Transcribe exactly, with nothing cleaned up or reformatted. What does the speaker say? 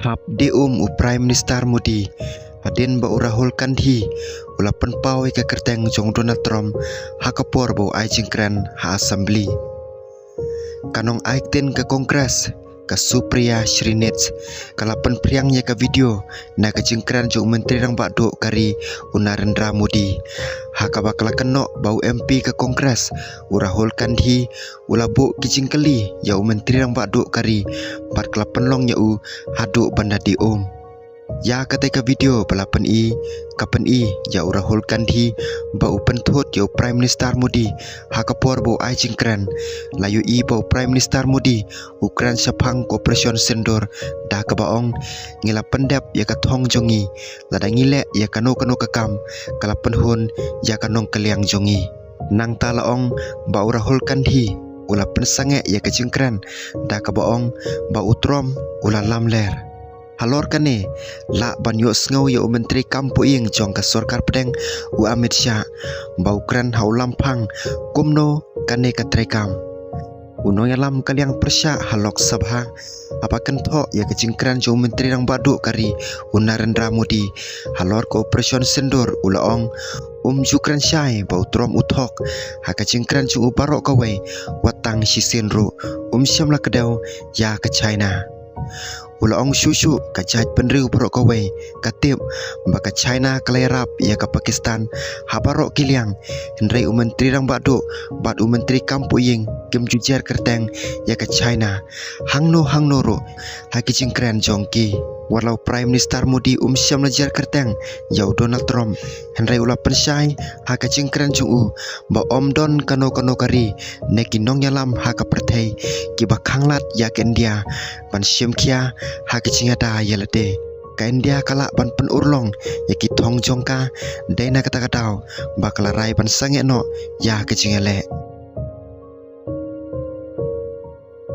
Hap dih um u Prime Minister Modi hadien ba u Rahul Gandhi u la pynpaw ïa ka kyrteng jong u Donald Trump ha ka por ba u ai jingkren ha Assembly. Ka nongai ktien ka Congress, ka Supriya Shrinivas, ka la pynphriang ïa ka video na ka jingkren jong u Myntri Rangbah Duh ka ri, u Narendra Modi, ha kaba ka la kynnoh ba u M P ka Congress, u Rahul Gandhi, u la buh ki jingkylli ïa u Myntri Rangbah Duh ka ri bad ka la pynlong ïa u haduh ban da dih um. Ïa katei ka video ba la pyni, ka pyni ïa u Rahul Gandhi ba u pynthut ïa u Prime Minister Modi ha ka por ba u ai jingkren. La ïohi ba u Prime Minister Modi u kren shaphang ka Operation Sindoor da kaba ong, ngi la pyndep ïa ka thong jong ngi, lada ngi leh ïa kano kano ka kam, ka la pynhun ïa ka nongkylliang jong ngi. Nangta la ong ba u Rahul Gandhi u la pynsangeh ïa ka jingkren da kaba ong ba u Trump u la lamler. Halor kane, lah ban ïohsngew ïa u Myntri Kam Pohïing jong ka Sorkar Pdeng, u Amit Shah, ba u kren ha u lamphang kumno kane ka treikam. U nongïalam ka liang pyrshah ha Lok Sabha haba kynthoh ïa ka jingkren jong u Myntri Rangbah Duh ka ri, u Narendra Modi, halor ka Operation Sindoor, u la ong, um ju kren shai ba u Trump u thok ha ka jingkren jong u baroh kawei, wat tang shisien ruh um shym la kdew ïa ka China. U la ong shuh shuh ka jaitbynriew baroh kawei ka tip ba ka China ka la ïarap ïa ka Pakistan ha baroh ki liang, hynrei u Myntri Rangbah Duh bad u Myntri Kam Pohïing kim ju jer kyrteng ïa ka China hangno hangno ruh ha ki jingkren jong ki. Wat la u Prime Minister Modi um shym la jer kyrteng ïa u Donald Trump, hynrei u la pynshai ha ka jingkren jong u ba ym don kano kano ka ri ne ki nongïalam ha ka pyrthei kiba khanglad ïa ka India ban shim khia ha ka jingïada ïa lade. Ka India ka lah ban pynurlong ïa ki thong jong ka, dei na kata ka daw ba ka la rai ban sangeh noh ïa ka jingïaleh.